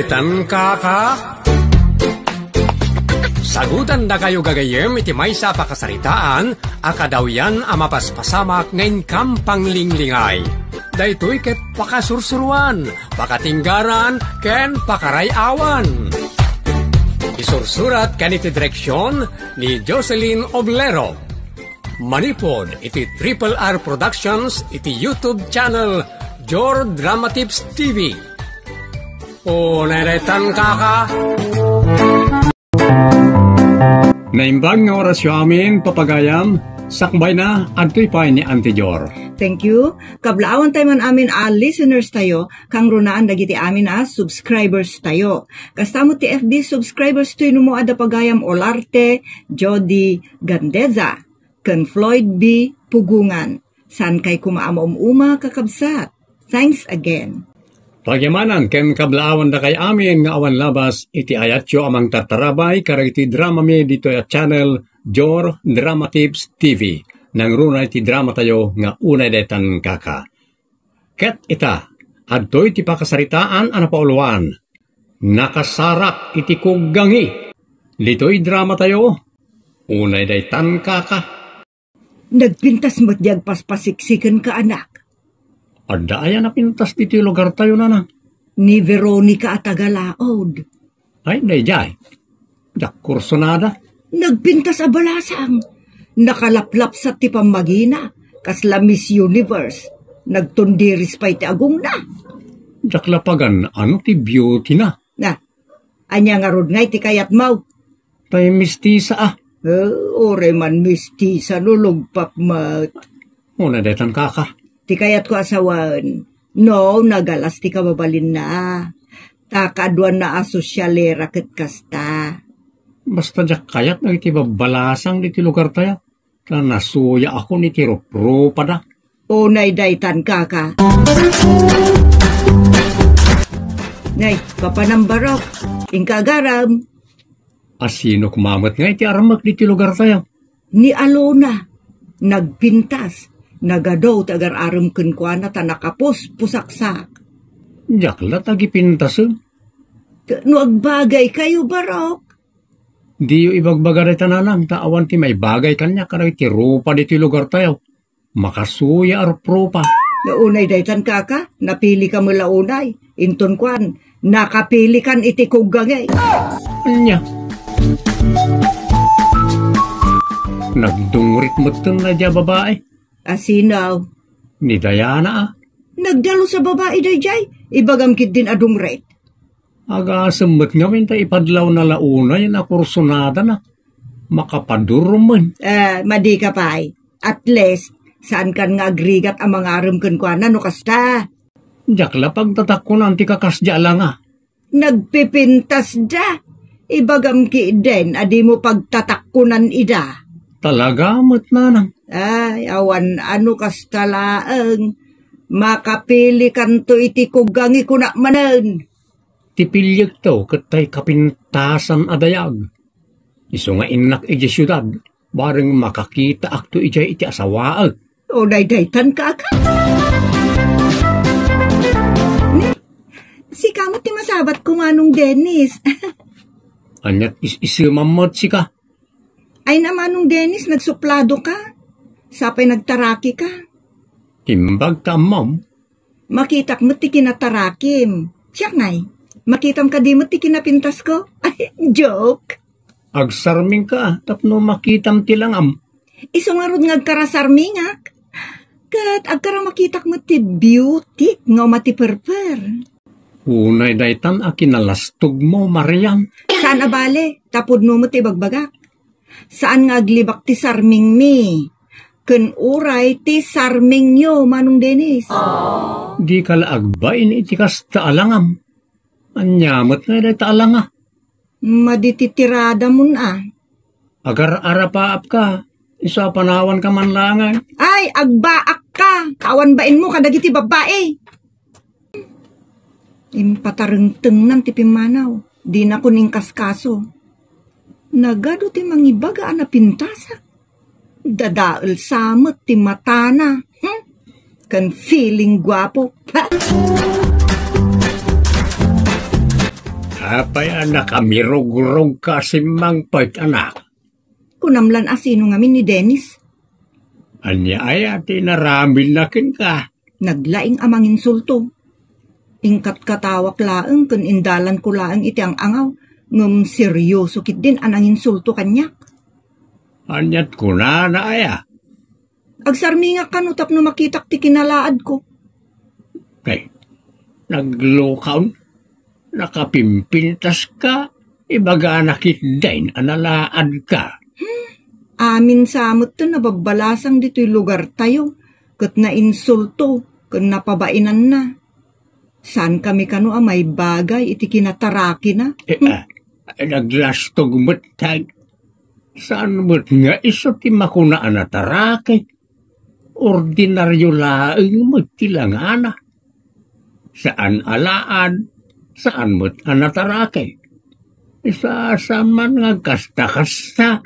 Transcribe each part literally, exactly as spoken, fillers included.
Tan kaka? Sagutandakayo gagayyem iti maysa a pakasaritaan a kadawyan a mapaspasamak nga inkam panglinglingay. Daytoy ket pakasursuruan, pakatinggaran, ken pakaray-awan. Isursurat ken iti direksion ni Jocelyn Oblero. Manipud iti Triple R Productions iti YouTube channel Jor Drama Tips T V. O, neretan kaka. Naimbag nga orasyo amin, papagayam, sakbay na, adtoy pay ni Auntie Jor. Thank you. Kablaawan tayo man amin a listeners tayo, kangrunaan dagiti amin a subscribers tayo. Kasta met ti F B subscribers tayo no mo adda pagayam Olarte, Jody Gandeza, ken Floyd B Pugungan. Saan kay kuma a maum-uma, kakabsat? Thanks again. Pagyamanan ken kablaawan dakay amin nga awan labas iti ayatyo a mangtartarabay kadagiti dramami ditoy a channel, Jor Drama Tips T V. Nangruna iti drama tayo nga Unay Daytan Kaka. Ket ita, adtoy ti pakasaritaan a napauluan, Nakasarak iti Kuggangi. Ditoy drama tayo, Unay Daytan Kaka. Nagpintas met di agpaspasiksiken ka, anak. Adda aya napintas ditoy lugar tayo, nanang? Ni Veronica a taga Laod. Ay, dayjay. Diak kursunada. Nagpintas a balasang. Nakalaplapsat ti pammagina. Kasla Miss Universe. Nagtundiris pay ti agongna. Diak la pagan-ano ti beauty na. Na, ania ngarud ngay ti kayatmo? Tay mistisa, ah. Eh, uray man mistisa no lugpak met. Unay daytan kaka. Ti kayatko a sawen, no, nagalas ti kababalinna. Ta kaaduanna a sosyalera ket kasta. Basta diak kayat dagiti babbalasang diti lugar tayo. Ta nasuyaakon iti ruprupada. Unay daytan kaka. Nay, papanam Barok. Inka agaram. A sino koma met ngay ti armek diti lugar tayo? Ni Alona. Nagpintas. Nagadu ti agar-arem kenkuana ta nakapuspusaksak. Diak la ta agipintasen. Ket no agbagay kayo, Barok? Diyo ibagbaga dayta nanang ta awan ti maibagay kaniak kadagiti rupa ditoy lugar tayo. Makasuya a ruprupa. Unay daytan kaka, napili ka met la unay. Inton kuan, nakapili kan iti kuggangi. Ania? Nagdungrit metten daydiay a babai. A sino? Ni Diana, ah. Nagdalus a babai daydiay. Ibagam ketdin a dungrit. Agasem met ngamin ta ipadlawna la unay a kursunadana. Makapadurmen. Eh, madi ka pay. At least, saan kan nga agrigat a mangarem kenkuana no kasta? Diak la pagtatakkunan ti kakasdiay a langa. Nagpipintasda. Ibagam ketdin a dimo pagtatakkunan ida. Talaga met, nanang. Ay, awan ano kasta laeng. Makapili kanto iti kuggangi kunak manen. Ti piliekto ket tay kapintasan a dayag. Isu nga innak idiay siudad, bareng makakitaakto idiay iti asawaek. O, daydaytan ka, aka? Ne? Sika met ti masabat ko, Manong Dennis. Aniat is-isemam met sika? Ay na, Manong Dennis, nagsuplado ka. Sapay nagtaraki ka. Imbag ta ammom. Makitak met ti kinatarakim. Siak ngay. Makitam kadi met ti kinapintas ko. Ay, joke. Agsarming ka, tapno makitam ti langam. Isu ngarud nga agkarasarmingak. Ket agkara makitak met ti beauty nga umatiperper. Unay daytan a kinalastogmo, Marian. Saan a bale, ta pudno met ti ibagbagak. Saan nga aglibak ti sarmingmi. Ken uray ti sarmingyo, Manong Dennis. Dika la agbain iti kasta a langam. Ania met ngay dayta a langa? Madi ti tiradamon a. Agar-arapaap ka, isu a panawan ka man laeng. Ay, agbaak ka, awan bainmo kadagiti babbai. Impatarengtengnan ti pimmanaw, dinakon inkaskaso. Nagadu ti mangibaga a napintasak. Dadael sa met ti matana. Hmm? Ken feeling guapo. Apay a nakamirugrog ka simmangpet, anak? Kunam lan a sino ngamin ni Dennis? Ania aya ti inaramidna kenka? Naglaing a manginsulto. Ingkatkatawak laeng ken indalanko laeng iti ang-angaw, ngem serioso ketdin a nanginsulto kaniak. Aniat kunana aya? Agsarmingak kano tapno makitak ti kinalaadko. Ay, naglukaon. Nakapimpintaska, ibagana ketdin a nalaadka. Hmm, amin sa met ti nababbalasang ditoy lugartayo, ket nainsulto ken napabainanna. Saan kami kano a maibagay iti kinatarakina? Eh, hmm, ah, naglastog met, tay. Saan met nga isu ti makuna a nataraki? Ordinario laeng met ti langana. Saan a laad, saan met a nataraki. Saan man nga kasta-kasta.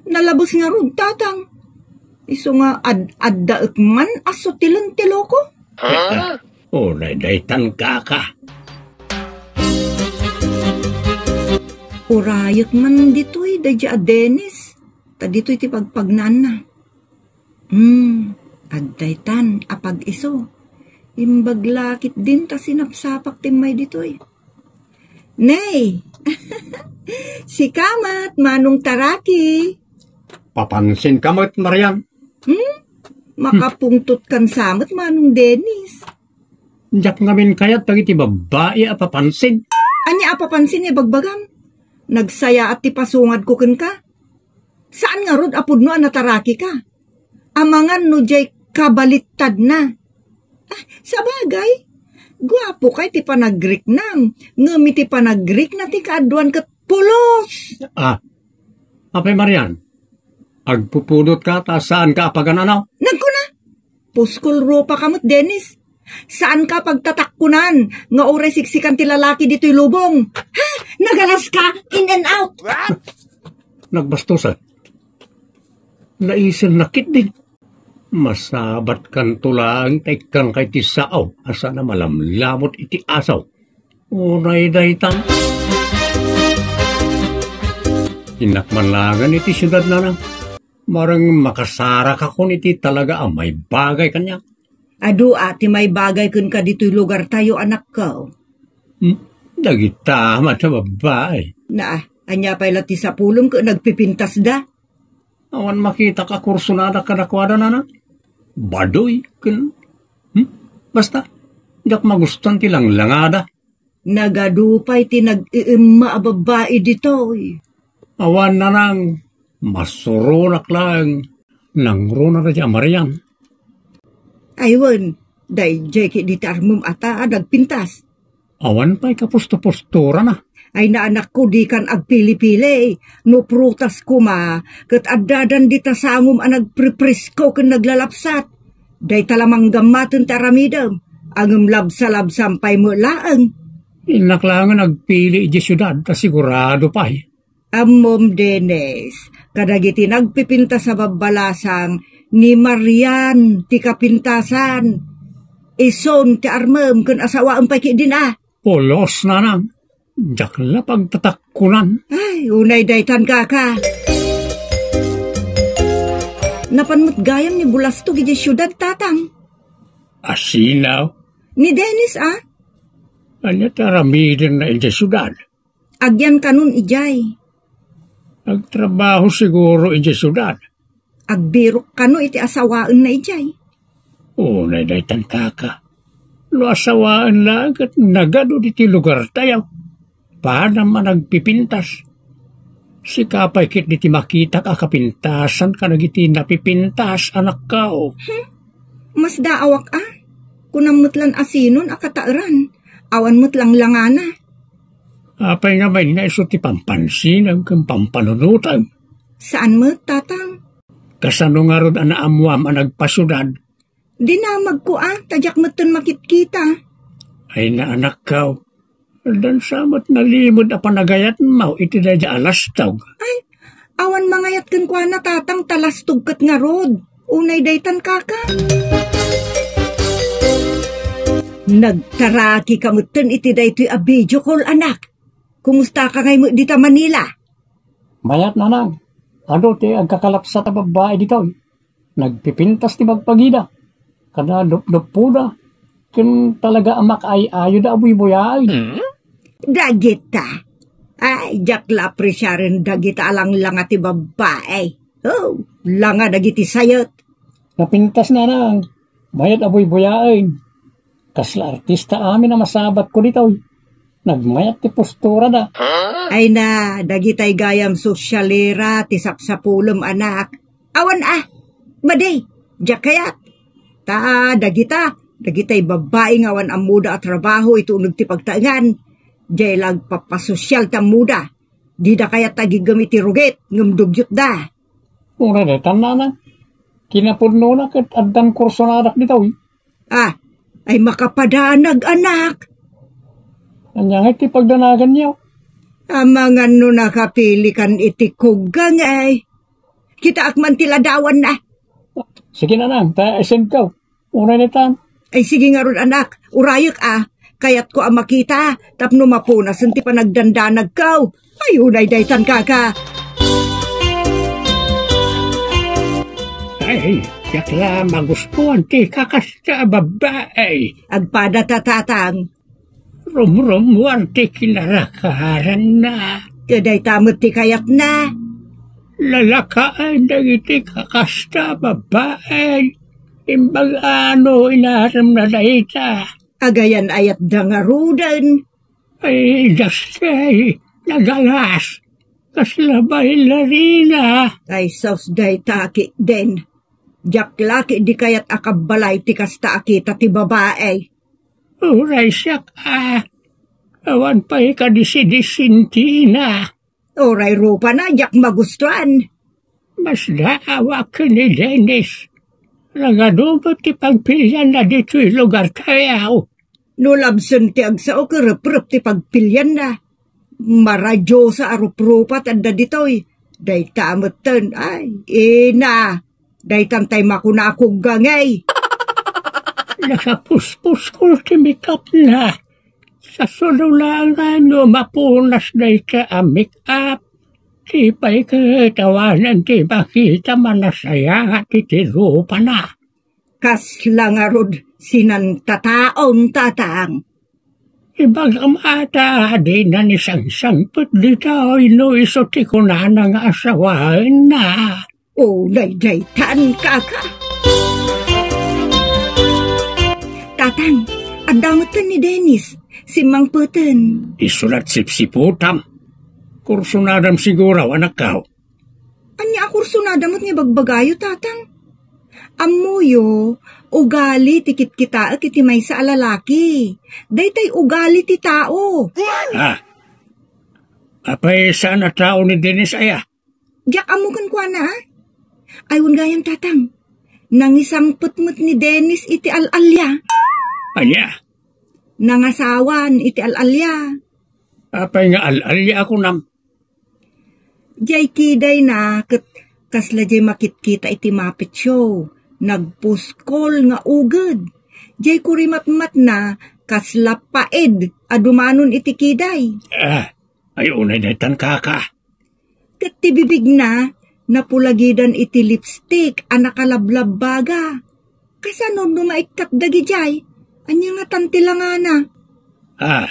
Nalabes ngarud, Tatang. Isu nga ad-addaek man a sutilen ti loko. Ha? Unay daytan, kaka. Urayek man ditoy, daydi a Dennis. Ta ditoy ti pagpagnaanna. Hmm, adda itan a pag-isu. Imbag la ketdin ta sinapsapak ti immay ditoy. Nay! Sika met, Manong Taraki. Papansin ka met, Marian. Hmm? Makapungtot kan sa met, Manong Dennis. Diak ngamin kayat dagiti babbai a papansin. Ania a papansin nga ibagbagam? Nagsayaat ti pasungadko kenka. Saan ngarud a pudno a natarakika? Amangan no diay kabalittadna. Ah, sabagay, guapoka iti panagriknam, ngem iti panagrikna ti kaaduan ket pulos. Ah, apay Marian, agpupudotka ta saanka a pagan-anaw? Nagkuna, puskol rupaka met, Dennis. Saanka pagtatakkunan nga uray siksikan ti lalaki ditoy lubong. Ha? Nagalaska? In and out? What? Nagbastusan. Naisennak ketdin. Masabatkanto laeng ta ikkanka iti sao a saan a malamlamut iti asaw. Unay daytan. Innak man laengen iti siudad, nanang. Mareng makasarakakon iti talaga a maibagay kaniak. Adu a ti maibagay kenka ditoy lugartayo, anakko. Hmm? Dagita met a babbai. Naa, ania pay la ti sapulem ket nagpipintasda? Awan makitak a kursunada kadakuada, nanang. Badoy ken, hmm? Basta, diak magustuan ti langlangada. Nagadu pay ti nag-iimma a babbai ditoy. Awan, nanang, masuronak laeng. Nangruna daydi a Marian. Ay wen, daydiay ketdi ti armem a ta a nagpintas. Awan pay kapusto-posturana. Ay, naanakko, dikan agpili-pili. No prutas koma, ket addadan dita sangom a nagprepresko ken naglalapsat. Dayta la manggammaten ti aramidem, ngem labsalabsam pay met laeng. Innak laengen agpili idiay siudad ta sigurado pay. Ammom, Dennis, kadagiti nagpipintas a babbalasang, ni Marian ti kapintasan. Isun ti armem ken asawaem pay ketdin a. Pulos, nanang. Diak la pagtatakkunan. Ay, unay daytan, kaka. Napan met gayam ni bulastog idiay siudad, tatang. Asino? Ni Dennis, a. Ania ti aramidenna idiay siudad? Agyan kanon idiay. Agtrabaho siguro idiay siudad. Agbirok kano iti asawaenna idiay. Unay daytan, kaka. No asawaen laeng ket nagadu ditoy lugartayo. Padam a nagpipintas. Sika pay ketdi ti makitak a kapintasan kadagiti napipintas, anakko. Hmm? Masdaawak a. Kunam met lan a sinon a kataeran. Awan met langlangana. Apay ngamin nga isu ti pampansinan ken pampanunotan? Saan met, tatang. Kasano ngarud a naammuam a nagpasiudad? Dinamagko a, ta diak metten makitkita. Ay, naanakko. Dansa met nalimed a panagayatmo iti daydi a lastog. Ay, awan mangayat kenkuana, tatang, ta lastog ket ngarud. Unay daytan, kaka. Nagtaraki ka metten iti daytoy a video call, anak. kumustaka ngay met dita Manila? Mayat, nanang. Adu ti agkakalapsat a babbai ditoy. Nagpipintas ti bagbagida. Kada dupduppoda. Ken talaga a makaay-ayoda a buybuyaen. Dagita. Ay, diak la apresiaren dagita a langlanga ti babbai. Oh, langa dagiti sayet. Napintas, nanang. Mayat a buybuyaen. Kasla artista amin a masabatko ditoy. Nagmayat ti posturada. Ay na, dagitay gayam sosialera ti sapsapulem, anak. Awan a, madi, diak kayat. Ta dagita, dagitay babbai nga awan ammoda a trabaho iti uneg ti pagtaengan. Diay la agpapasosial ti ammoda. Dida kayat a giggem iti rugit, ngem dugyotda. Uray daytan, nanang. Kinapudnona ket addan kursonadak ditoy. Ah, ay makapadanag, anak. Ania ngay ti pagdanaganyo? Amangan no nakapilikan iti kuggang ay. Kitaak man ti ladawanna. Sige, nanang, ta isendko. Uray daytan. Ay, sige ngarud, anak. Urayek a. Kayatko a makita tapno mapunasen ti panagdandanagko. Ay, unay daytan, kaka. Ay, diak la magustuan ti kakasta a babbai. Agpada ta, tatang. Rumrummuar ti kinarakaranna. Ket dayta met ti kayatna. Lalakaen dagiti kakasta a babbai. Imbag a no inaremna dayta. Agayan-ayatda ngaruden. Ay, dastay, nagalas. Kasla bailarina. Ay, sus, dayta ketdin. Diak la ketdi kayat a kabbalay ti kasta a kita ti babai. Uray siak a, awan pay kadisidisintina. Uray rupana, diak magustuan. Masdaawak ken ni Dennis. Nagadu met ti pagpilianna ditoy lugartayo. No labsen ti agsao ket reprep ti pagpilianna. Maradiosa a ruprupa ti adda ditoy. Dayta metten, ay, ina. Daytan tay makuna a kuggang, ay. Nakapuspuskol ti make-upna. Sasululangan no mapunas dayta a make-up. Ti pay ket awanen ti makita manasayaat iti rupana. Kasla ngarud sinantataon, tatang. Ibagam ata a dina ni sangsangpet ditoy no isu ti kunana nga asawaenna. Unay daytan, kaka. Tatang, adda metten ni Dennis, simmangpeten. Isu la sipsiputam. Kursunadam siguro, anakko. Ania a kursunada met nga ibagbagayo, tatang? Ammoyo, ugali ti kitkitaek iti maysa a lalaki. Daytay ugali ti tao. Ah. Apay saan a tao ni Dennis aya? Diak ammo kenkuana, a? Ay, wen gayam, tatang. Nangisangpet met ni Dennis iti al-alia. Ania? Nangasawan iti al-alia. Apay nga al-alia a kunam? Diay kidayna ket kasla diay makitkita iti Muppet Show. Nagpuskol nga uged. Diay kurimatmatna kasla paed a dumanon iti kiday. Ah, ay unay daytan, kaka. Ket ti bibigna, napulagidan iti lipstick a nakalablabbaga. Kasano no maikkat dagidiay? Ania ngatan ti langana? Ah.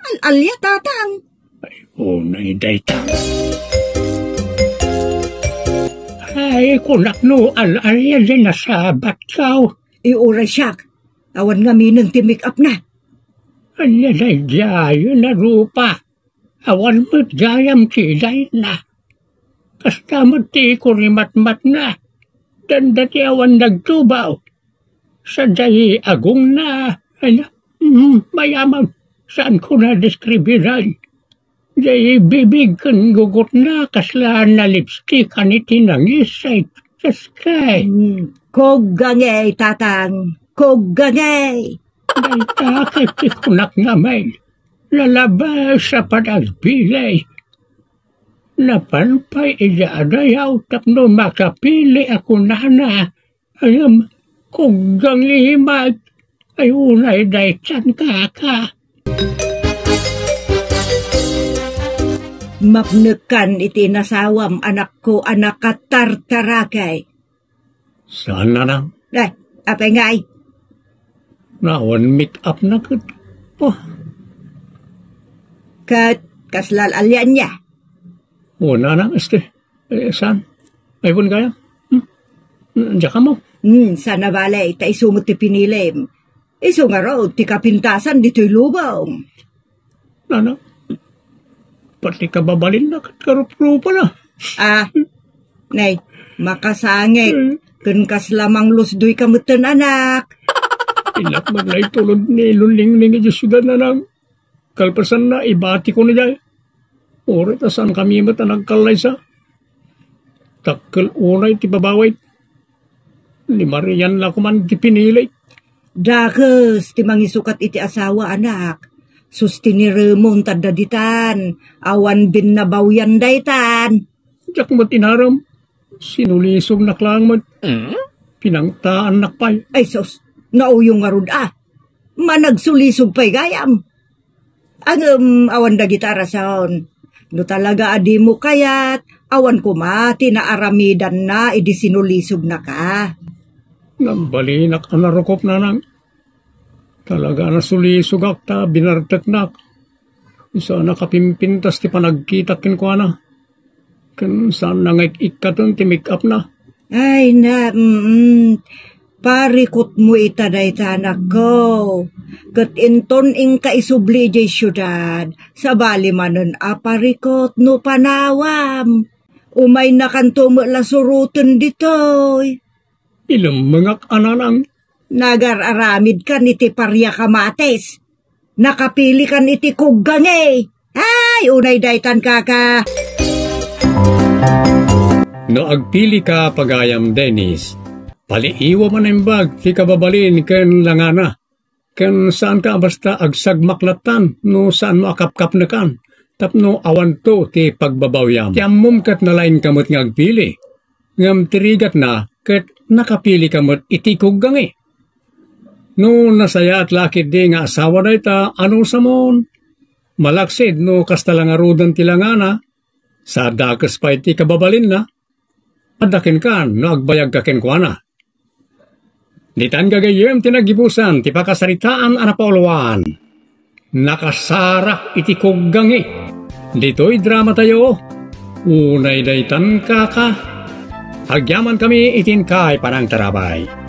Al-alia, tatang. Ay, unay dayta. Ay, kunak no al-alia di nasabatko. Iuray siak. Awan ngaminen ti make-up na. Ania daydiay a rupa? Awan met gayam kidayna. Kasta met ti kurimatmatna. Danda ti awan nagtubaw. Sadiay agongna, ay, mm, mayaman. Saanko a deskribiren. Diay bibig ken gugotna kasla nalipstikan iti nangisay. Kaskay. Mm, kugga ngay, tatang. Kugga ngay. Dayta ket ti kunak ngamin, lalabes a panagbilay. Napan pay idiay adayaw tapno makapili a kunana, ngem kugga ngay met, ay unay daytan, kaka. Mapnekkan iti inasawam, anakko, a nakatartarakay. Saan, nanang? Eh, apay ngay? Naawan make-up na ket, oh. Ket, kasla al-alianna? Oh, nanang, este, eh, saan? Ay, wen gayam? Hmm? Diak ammo? Hmm, saan a bale, ta isu met ti pinilim. Isu ngarud ti kapintasan ditoy lubong. Nana, pati kababalinna ket karuprupana. Ah, nay, makasangit. Hmm. Ken kasla manglusdoyka metten, anak. Innak met la itulod ni Lunlingling idiay siudad, nanang. Kalpasanna, ibatiko idiay. Uray ta saankami met a nagkallaysa. Dakkel unay ti babawit. Ni Marian la koman ti pinili. Dakes ti mangisukat iti asawa, anak. Sus ti niremon tadda ditan, awan binnabawyan daytan. Diak met inarem. Sinulisognak laeng met. Mm? Pinangtaannak pay. Ay sus, nauyo ngarud a. Managsulisog pay gayam. Ngem awan dagita a rason. No talaga a dimo kayat, awan koma ti naaramidanna idi sinulisognaka. Nabalinak a narukop, nanang. Talaga a nasulisogak ta binarteknak. Isu a nakapimpintas ti panagkitak kenkuana. Ken saanna nga ik-ikkaten ti make-up na. Ay, na, mm, parikotmo ita dayta, anakko. Ket inton inka isubli idiay siudad, sabali manen a parikot no panawam. Umaynakanto met la suroten ditoy. Ilemmengak a, nanang. Nagar-aramidkan iti paria kamatis. Nakapilikan iti kuggangi. Ay, unay daytan, kaka. No agpilika, pagayam Dennis, paliiwam a naimbag ti kababalin ken langana. Ken saanka a basta agsagmak lattan no saanmo a kapkapnekan tapno awanto ti pagbabawyam. Ti ammom ket nalaingka met nga agpili. Ngem ti rigatna ket nakapilika met iti kuggangi. No nasayaat la ketdi nga asawa dayta, anusamon? Malaksid no kasta la ngaruden ti langana, sa dakes pay ti kababalinna. Adda kenkan no agbayagka kenkuana. Ditan gagayyem ti naggibusan ti pakasaritaan a napauluan. Nakasarak iti kuggangi. Ditoy dramatayo, unay daytan, kaka. Agyamankami iti inkay panangtarabay.